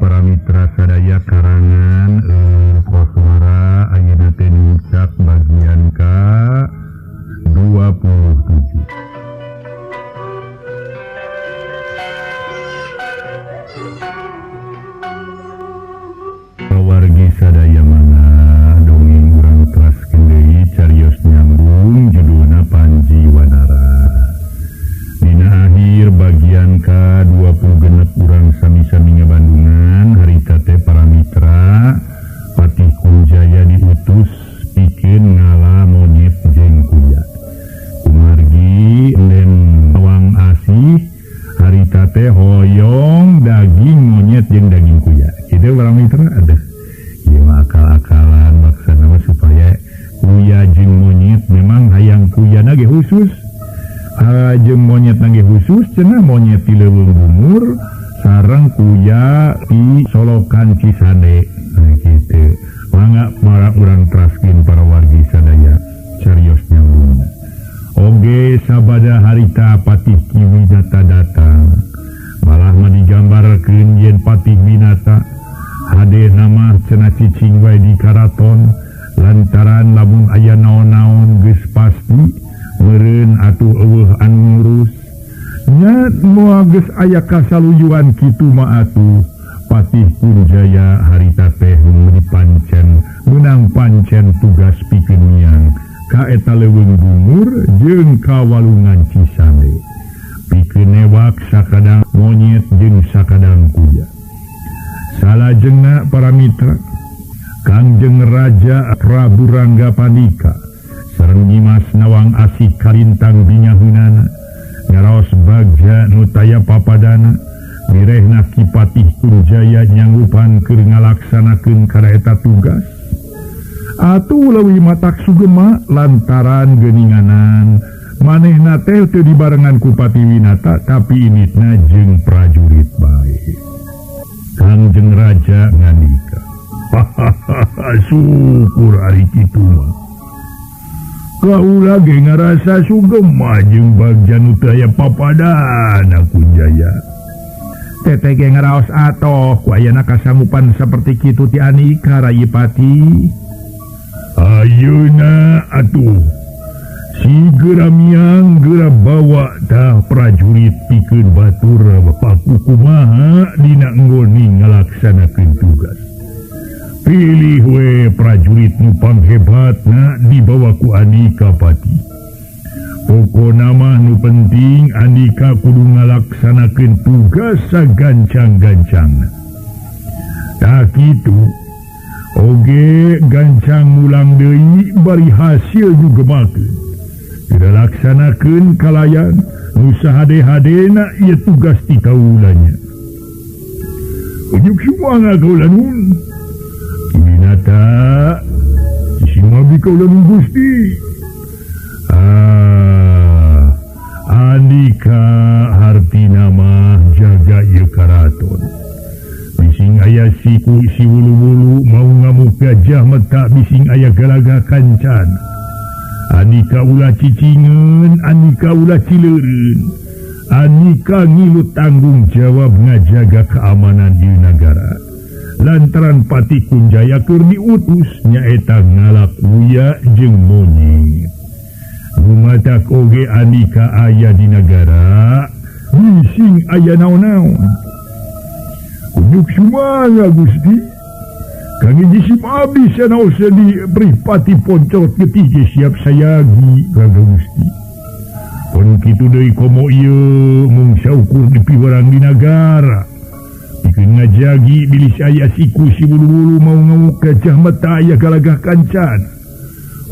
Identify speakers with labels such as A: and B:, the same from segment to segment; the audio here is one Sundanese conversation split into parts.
A: para mitra sadaya karangan Koswara ayeuna teh nincak bagian ka 27. Wargi sadaya mana dongeng urang teraskeun deui carios nyambung judulna Panji Wanara. Dina akhir bagian ka 26 urang sami-sami ngabandungan harita teh para mitra Patih Kunjaya diutus pikeun ngala monyet jeung kuya. Kumargi Den Nawang Asih harita teh hoyong daging monyet jeung daging kuya. Kitu para mitra ada. Ieu mah akal-akalan maksudna mah supaya kuya jeung monyet memang hayang kuyana ge khusus. Jeung monyet nage khusus cenah monyet ti leuweung bungur sareng kuya di Solokan Cisande. Nah kitu. Mangga para urang teraskeun para wargi sadaya serius nyambung. Oge sabada harita Patih Ki Winata datang. Malah mah digambarkeun yen Patih Winata hade nama cenah cicing wae di karaton lantaran lamun aya naon-naon geus pasti meureun atuh eueuh anu ngurus. Nya moal geus aya kasaluyuan kitu mah atuh Patih Kunjaya harita teh meuni pancen meunang pancen tugas pikeun miang ka eta leuweung bungur jeung ka walungan Cisande pikeun newak sakadang monyet jeung sakadang kuya. Salajengna para mitra Kangjeng Raja Prabu Rangga Pandika sareng Nyimas Nawang Asih kalintang binyaheunana ngaraos bagja nu taya papadana mirehna Ki Patih Kunjaya nyanggupan keur ngalaksanakeun kana eta tugas. Atuh leuwih matak sugema lantaran geuninganan manehna teh teu dibarengan ku Patih Winata tapi initna jeung prajurit bae. Kangjeng Raja ngandika, syukur ari kitu mah. Kaula ge ngarasa sugema jeung bagja nu teu aya papadana Kunjaya. Teteh ge ngaraos atoh ku ayana kasangupan saperti kitu ti Anika Rayi Pati. Ayeuna atuh si geura miang geura bawa tah prajurit pikeun batur bapaku kumaha dina nggoni ngalaksanakeun tugas. Pilih we prajurit nu panghebatna dibawa ku Andika Pati. Pokona mah nu penting Andika kudu ngalaksanakeun tugas sagancang-gancangna. Tah kitu oge gancang mulang deui bari hasil nu gemakeun. Tidak laksanakeun kalayan nu sahade-hadena ieu tugas ti kaulanya. Ujuk sumangga kaula nun. Winata sing abdi kaula nun Gusti. Ah, Andika hartina mah jaga ieu karaton. Bising aya siku si wulu-wulu mau ngamuk gajah meta bising aya galaga kancan. Andika ulah cicingeun, Andika ulah cileureun. Andika ngilu tanggung jawab ngajaga keamanan di nagara. Lantaran Patih Kunjaya keur diutus nyaeta ngalakuya jeung monyet. Gumatak oge Andika aya di nagara, bising aya naon-naon. Unjuk sumangga Gusti. Kang jisim abdi sanaos di Pripati Poncol ketiga siap sayagi ka Gusti. Pun kitu deui komo ieu mung saukur dipiwarang di nagara. Pikeun ngajagi bilis aya siku si bulu-bulu mau ngamuk gajah mata aya galagah kancan.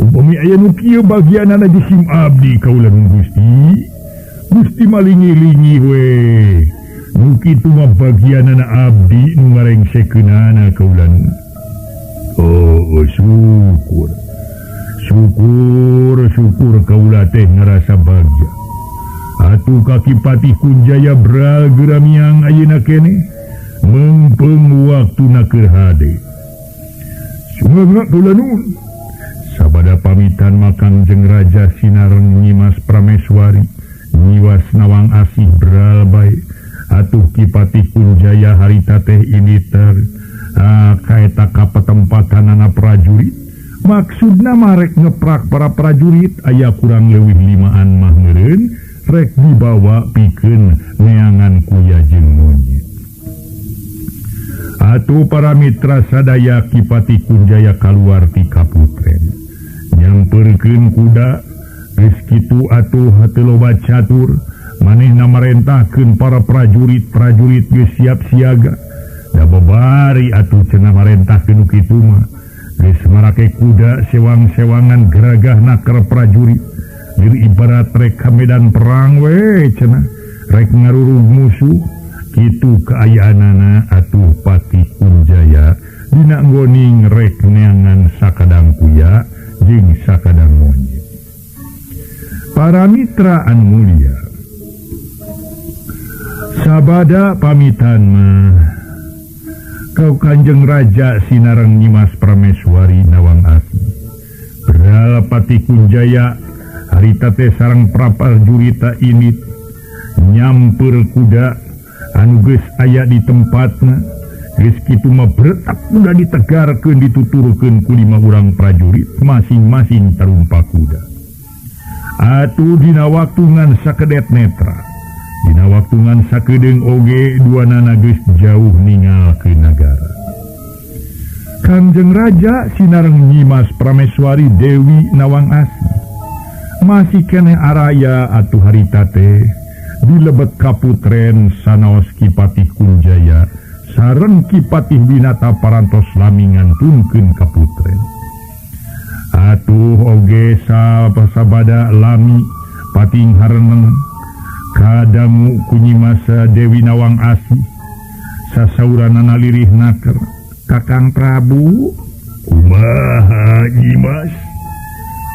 A: Upami aya nu kieu bagianana jisim abdi kaula Gusti. Gusti malingi-lingi we. Nu kitu mah bagianana abdi nu ngarengsekeunana kaula. Oh, syukur. Syukur, syukur kaula teh ngarasa bagja. Atuh kaki Patih Kunjaya bral geura miang ayeuna keneh meungpeung waktuna keur hade. Sumangga kaula nun. Sabada pamitan Makangjeng Raja sinareng Nyimas Prameswari, Nyiwas Nawang Asih bral bae. Atuh Ki Patih Kunjaya harita teh ini ter kaeta kapetempatanana prajurit. Maksudna mah rek ngeprak para prajurit aya kurang leuwih limaan mah meureun rek dibawa pikeun neangan kuya jeung monyet. Atuh para mitra sadaya Ki Patih Kunjaya kaluar ti kaputren. Nyamperkeun kuda geus kitu atuh teu loba catur manehna marentahkeun para prajurit-prajurit geus siap siaga. Da babari atuh cenah marentahkeun nu kitu mah geus marake kuda sewang-sewangan geragahna keur prajurit. Diri ibarat rek ka medan perang we cenah rek ngarurug musuh. Kitu kaayaanana atuh Patih Kunjaya dina nggoning rek neangan sakadang kuya jeung sakadang monyet. Para mitra anu mulia, sabada pamitan mah kau Kanjeng Raja sinareng Nyimas Prameswari Nawang Asih. Beral Patih Kunjaya harita teh sareng praparjurita init nyamper kuda anu geus aya di tempatna. Geus kitu mah bretak kuda ditegarkeun dituturkeun ku lima urang prajurit masing-masing tarumpak kuda. Atuh dina waktu ngan sakedet netra, dina waktu ngan sakedeung oge duanana geus jauh ningal ke nagara. Kanjeng Raja sinareng Nyimas Prameswari Dewi Nawang Asih masih keneh araya atuh harita teh di lebet kaputren sanaos Ki Patih Kunjaya sareng Ki Patih Winata parantos lami ngantunkeun kaputren. Atuh oge sabada lami pating hareneng kadangu ku Nyimas Dewi Nawang Asih. Sasauranana lirih naker, Kakang Prabu, kumaha Nyimas?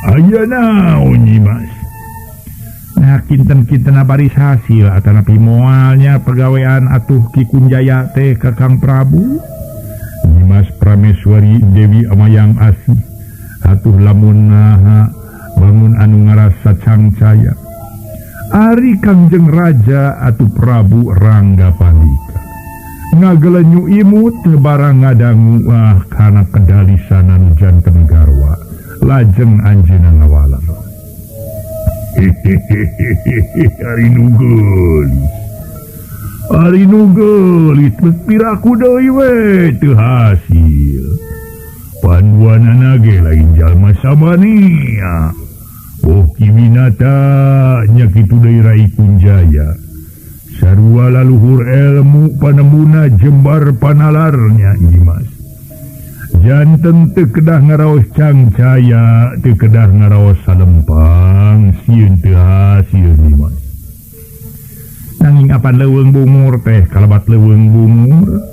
A: Aya naon Nyimas? Nah kinten-kinten baris hasil atanapi moalnya pegawean atuh Ki Kunjaya teh Kakang Prabu. Nyimas Prameswari Dewi Amayang Asih atuh lamun naha bangun anu ngarasa cangcaya. Ari Kangjeng Raja atuh Prabu Rangga Pandika ngagelenyu imut barang ngadangu ah kana kedalisanan nu janten garwa lajeng anjeunna ngawaler. Ari nu geulis, ari nu geulis piraku deui we teu hasil. Panduanana ge lain jalma samania. Oh Ki Winata nya kitu deui Rai Kunjaya. Sarua laluhur ilmu panemuna jembar panalarnya Nyimas. Janten teu kedah ngaraos cangcaya, teu kedah ngaraos salempang, sieun teu hasil Nyimas. Nanging apan leuweung bungur teh kalebat leuweung bungur.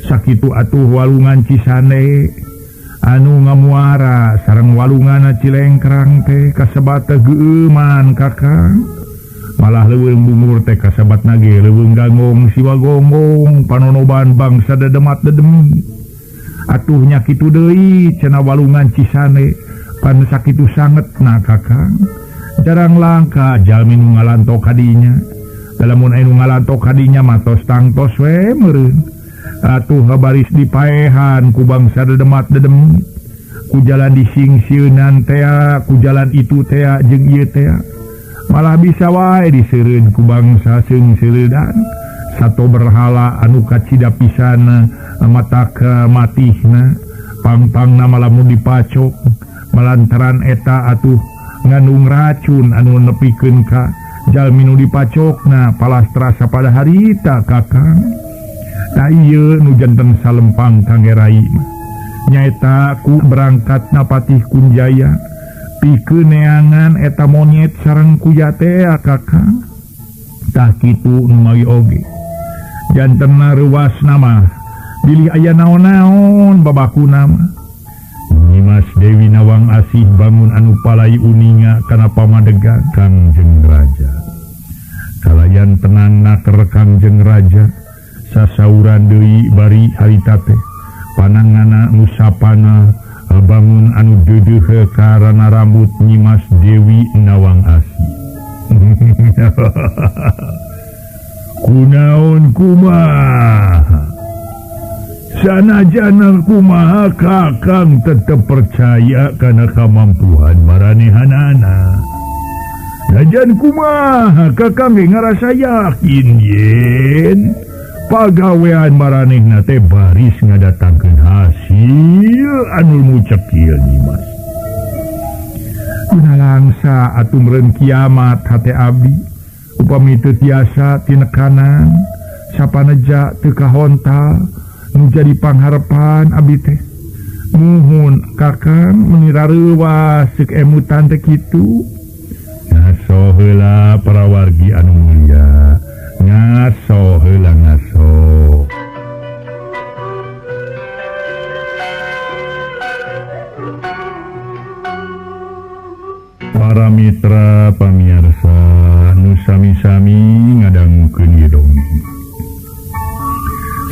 A: Sakitu atuh walungan Cisande anu ngamuara sareng walunganna Cilengkrang teh kasebat teh geueuman Kakang. Malah leuweung bungur teh kasebatna ge leuweung ganggong siwa gonggong panonoban bangsa dedemat dedemi. Atuh nya kitu deui cenah walungan Cisande pan sakitu sangetna Kakang. Jarang langka jalmi nu ngalantok kadinya. Lamun anu ngalantok kadinya matos tangtos we meureun. Atuh baris dipaehan ku bangsa dedemat dedemi. Ku jalan disingsieunan tea, ku jalan itu tea jeung ieu tea. Malah bisa wae diseureun ku bangsa seungseuredan. Sato berhala anu kacida pisan mata kematihna pangpangna malamun dipacok malantaran eta atuh ngandung racun anu nepikeun ka jalmi nu dipacokna palastra sapada harita Kakang. Ta ieu nu janten salempang kangge rai nyaeta ku berangkatna Patih Kunjaya pikeun neangan eta monyet sareng kuya teh Kakang. Tah kitu nu mawi oge jantenna reuasna mah bilih aya naon-naon babakuna mah. Nyimas Dewi Nawang Asih bangun anu palai uninga kana pamadegan Kangjeng Raja. Kalayan tenang naker Kangjeng Raja sasauran deui bari harita teh panangana musapana bangun anu deudeuh karana rambut Nyimas Dewi Nawang Asih. Kunaon kumaha sanajan kumaha Kakang tetep percaya kana kamampuan maranehanana. Najan kumaha Kakang ge ngarasa yakin yen pagawean maranehna teh baris ngadatangkeun hasil anu mucekil Nyimas. Guna langsa atuh meureun kiamat hate abdi upami teu tiasa tinekanan sapaneja teu kahontal nu jadi pangharepan abdi teh. Muhun Kakang meuni rareuwas ceuk emutan teh kitu. Ngaso heula parawargi anu mulia. Ngaso heula ngaso. Para mitra pamiarsa nu sami-sami ngadangukeun ieu dongeng.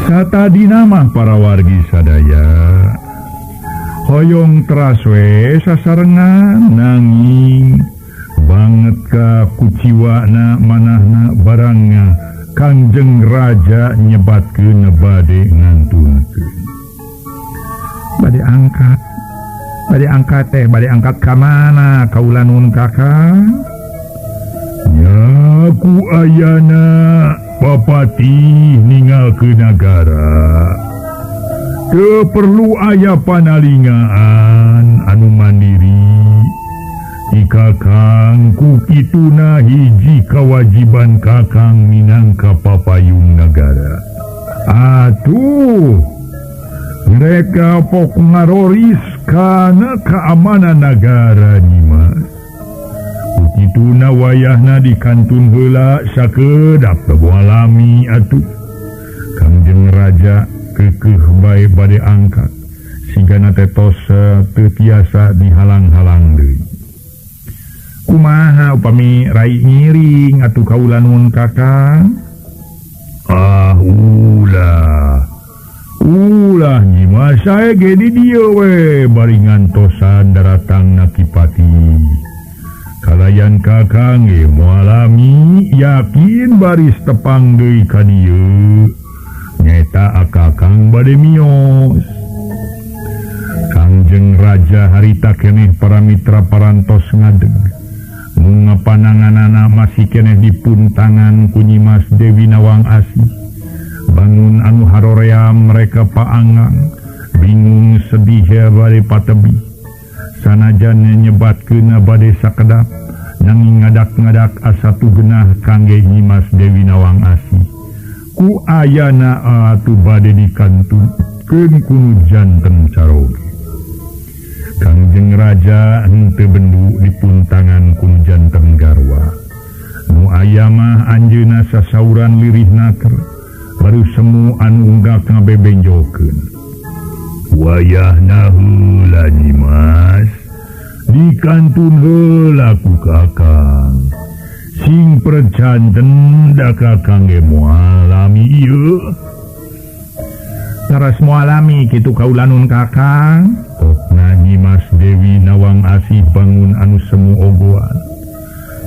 A: Satadina mah para wargi sadaya hoyong teras we sasarengan nanging banget ka kuciwana manahna barangna Kangjeng Raja nyebatkeun bade ngantunkeun. Bade angkat. Bade angkat teh, bade angkat ka mana kaula nun Kakang? Nya ku ayana bapati ningalkeun nagara. Teu perlu aya panalingaan anu mandiri. Kakang ku kituna hiji kawajiban Kakang minangka papayung nagara. Atuh mereka pok ngaroris kana keamanan nagara Nyimas. Ku kituna wayahna dikantun heula sakedap teu alami atuh. Kangjeng Raja keukeuh bae bade angkat sigana teh tos teu tiasa dihalang-halang deui. Kumaha upami rai ngiring atuh kaula nuhun Kakang? Ah ulah. Ulah Nyimas sae ge di dieu we bari ngantosan daratangna Ki Pati. Kalayan Kakang ge moalami yakin baris tepang deui ka dieu. Nyaeta Kakang bade mios. Kangjeng Raja harita keneh para mitra parantos ngadeg. Munga pananganana masih keneh dipuntangan ku Nyimas Dewi Nawang Asih. Bangun anu haroream mereka paangang, bingung sedih bade patebi. Sanajan nyebatkeun bade sakedap, nanging ngadak-ngadak asa genah kangge Nyimas Dewi Nawang Asih. Ku ayana atuh bade dikantunkeun ku janten caroge. Kangjeng Raja henteu bendu dipuntangan ku janten garwa. Nu aya mah anjeunna sasauran lirih naker, baru semu anu unggak ngabebenjokeun. Wayahna heula Nyimas, dikantun heula ku Kakang. Sing percanten da Kakang ge moal lami ieu. Saras moal lami kitu kaula nun Kakang. Pokna Nyimas Dewi Nawang Asih bangun anu semu ogoan.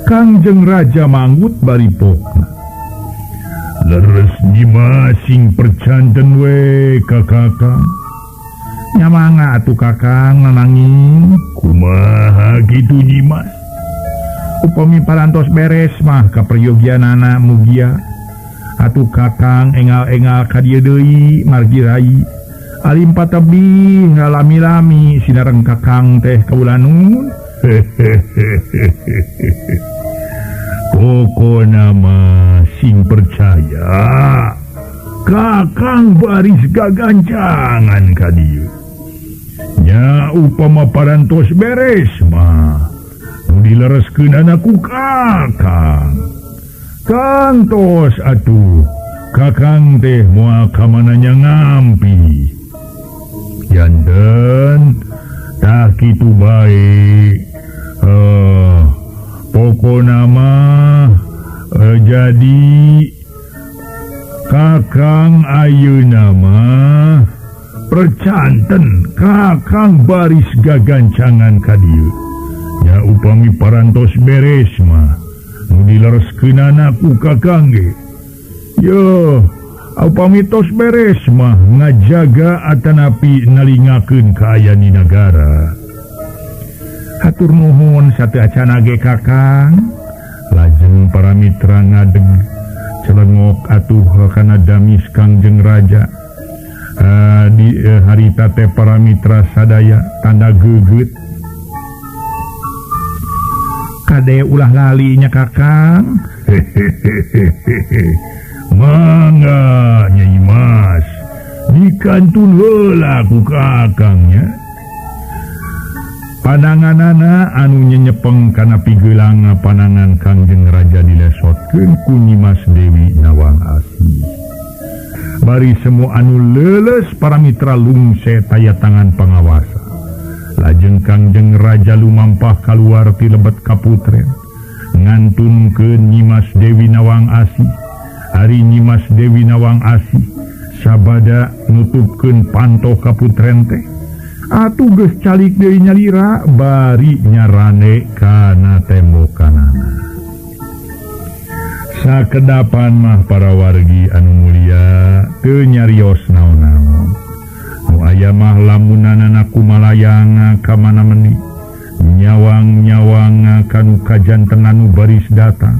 A: Kangjeng Raja manggut bari pokna. Leres Nyimas sing percanten we ka Kakang. Nyamanga atuh Kakang nananging. Kumaha kitu Nyimas? Upami parantos beres mah kaperyogianana mugia. Atuh Kakang engal-engal ka dieu deui margi rai. Alim patebih ngalami-lami sinareng Kakang teh kaula nun. Pokona mah sing percaya Kakang baris gagancangan ka dieu. Nya upama parantos beres mah nu dilereskeunana ku Kakang. Kantos atuh Kakang teh moal ka mananya ngampi. Janten tah kitu bae. Pokona mah jadi Kakang ayeuna mah percanten Kakang baris gagancangan ka dieu. Nya upami parantos beres mah nu dilereskeunana ku Kakang ge. Yo upami tos beres mah ngajaga atanapi nalingakeun kaayaan di nagara. Hatur nuhun sateuacan ge Kakang. Lajeng para mitra ngadeg celengok atuh kana damis Kangjeng Raja. Di harita teh para mitra sadaya tanda geget. Kade ulah lali nya Kakang. Hehehehe. Mangga Nyai Mas, dikantun heula ku Kakangnya. Pananganana anu nyenyepeng kana pigeulanga panangan Kangjeng Raja dilesotkeun ku Nyimas Dewi Nawang Asih. Bari semua anu leuleus para mitra lungse taya tangan pangawasa. Lajeng Kangjeng Raja lumampah kaluar ti lebet kaputren ngantunkeun Nyimas Dewi Nawang Asih. Ari Nyimas Dewi Nawang Asih sabada nutupkeun panto kaputren teh. Atuh geus calik deui nyalira bari nyarane kana tembok kanana. Sakedapan mah para wargi anu mulia teu nyarios naon-naon. Nu aya mah lamunanana kumalayang ka mana meni, nyawang-nyawang kanu kajantenan nu baris datang.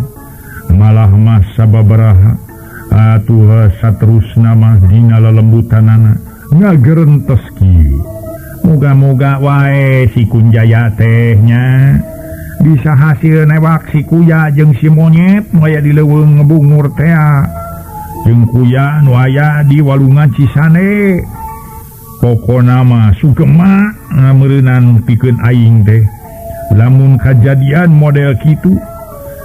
A: Malah mah sababaraha atuh saterusna mah dina lelembutanana ngagerentes kieu. Moga-moga wae si Kunjaya teh nya bisa hasil newak si kuya jeung si monyet nu aya di leuweung ngebungur tea jeung kuya nu aya di walungan Cisane. Pokona mah sugema ngameureunan pikeun aing teh lamun kajadian model kitu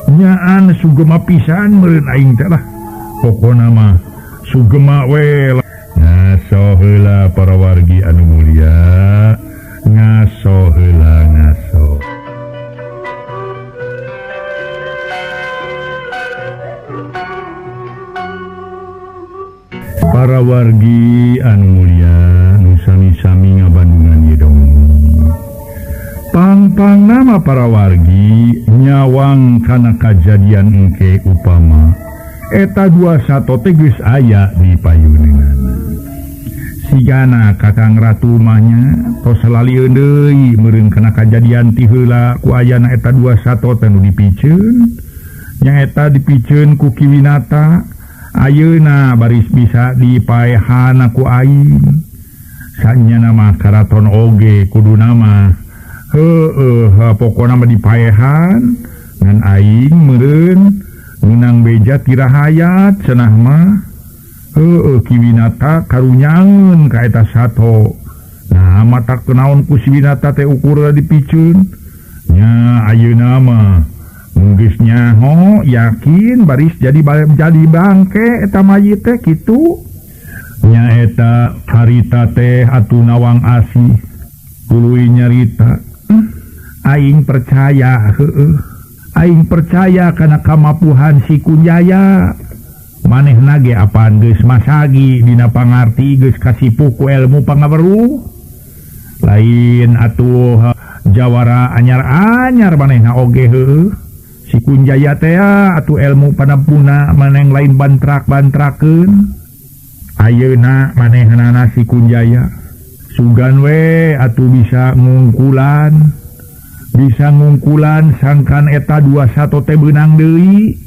A: nyaan sugema pisan meureun aing teh lah. Pokona mah sugema we. Ngaso heula para wargi anu mulia, ngaso heula ngaso. Para wargi anu mulia nu sami-sami ngabandungan ieu dongeng. Pang-pang nama para wargi nyawang kana kajadian engke upama eta dua sato teh geus aya di payuneunana. Sigana Kakang Ratu mahnya tos lalieun deui meureun kana kajadian ti heula ku ayana eta dua sato teh nu dipiceun. Nyaeta dipiceun ku Ki Winata, ayeuna baris bisa dipaehana ku aing. Sanyana mah karaton oge kuduna mah heueuh pokona mah dipaehan ngan aing meureun menang beja tirahayat cenah mah. Heueuh Ki Winata karunyangeun ka eta sato. Nah mata kenaon ku si Winata teh ukur dipiceun. Nya ayeuna mah geus nyaho yakin baris jadi bangke eta mayit teh kitu. Nya eta harita teh atuh Nawang Asih tuluy nyarita, aing percaya heueuh. Aing percaya kana kamapuhan si Kunjaya. Manehna ge apaan geus masagi dina pangarti geus kasipuh ku ilmu pangaweruh. Lain atuh jawara anyar-anyar manehna oge heueuh. Si Kunjaya teh atuh ilmu panempuna maneh lain bantrak-bantrakeun. Ayeuna manehnana si Kunjaya sugan we atuh bisa ngungkulan. Bisa ngungkulan sangkan eta dua sato teh beunang deui.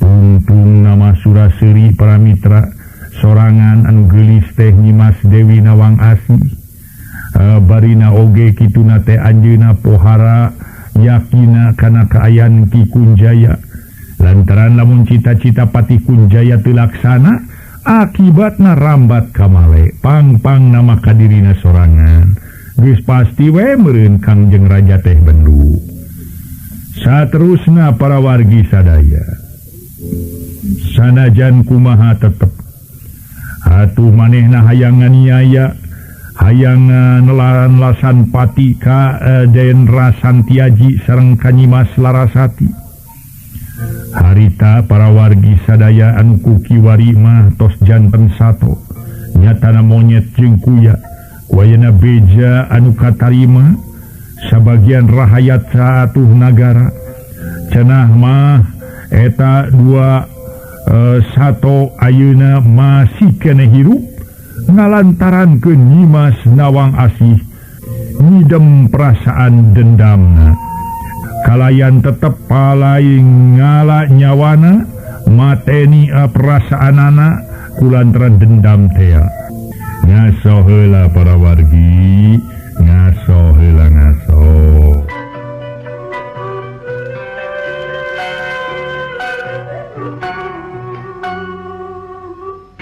A: Tungtung nama Suraseri para mitra sorangan anu geulis teh Nyimas Dewi Nawang Asih. Barina oge kituna teh anjeunna pohara yakina kana kaayaan Ki Kunjaya. Lantaran lamun cita-cita Patih Kunjaya teu laksana akibatna rambat kamale pang-pang nama kadirina sorangan. Geus pasti we meureun Kangjeng Raja teh bendu. Saterusna para wargi sadaya sanajan kumaha tetep atuh manehna hayang nganiaya hayang nelaran lasan pati ka Dendra Santiaji sareng ka Nyimas Larasati. Harita para wargi sadaya anu ku kiwari mah tos janten sato nyatana monyet jeung kuya wayana beja anu katarima sabagian rahayat saatuh nagara. Cenah mah eta dua Sato ayeuna masih keneh hirup ngalantaran ke Nyimas Nawang Asih ngidem perasaan dendamna kalayan tetep palai ngala nyawana mateni perasaanana kulantaran dendam tea. Ngaso heula para wargi, ngaso heula ngaso.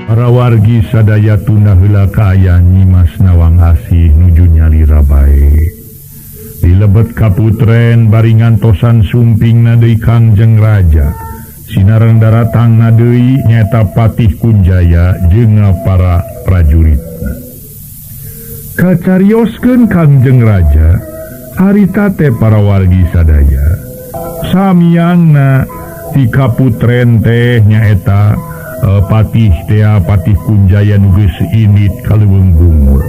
A: Para wargi sadaya tunda heula kaayaan Nyimas Nawang Asih nuju nyalira bae. Di lebet kaputren bari ngantosan sumpingna deui Kangjeng Raja. Sinareng daratangna deui nyaeta Patih Kunjaya jeung para prajuritna. Kacarioskeun Kangjeng Raja harita teh para wargi sadaya. Samyangna ti kaputren teh nyaeta Patih tea Patih Kunjaya nu geus indit ka leuweung bungur.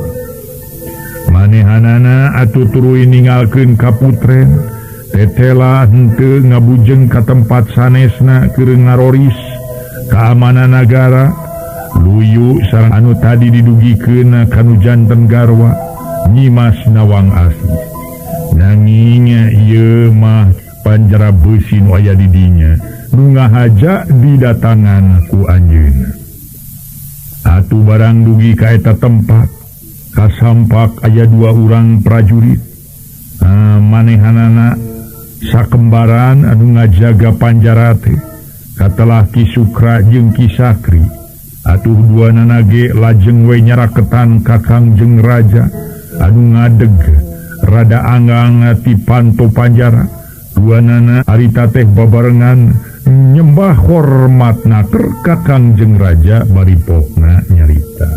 A: Manehanana atuh tuluy ninggalkeun kaputren, tetela henteu ngabujeng ka tempat sanesna keur ngaroris keamanan nagara. Luyu sareng anu tadi didugikeun kanu janten garwa Nyimas Nawang Asih. Nanging ieu mah panjara beusi nu aya di dinya nu ngahaja didatangan ku anjeunna. Atuh barang dugi ka eta tempat kasampak aya dua urang prajurit. Manehanana sakembaran anu ngajaga panjara teh katelah Ki Sukra jeung Ki Sakri. Atuh duanana ge lajeng we nyaraketan ka Kangjeng Raja anu ngadeg rada anggang ti panto panjara. Duanana harita teh babarengan nyembah hormatna keur ka Kangjeng Raja bari pokna nyarita.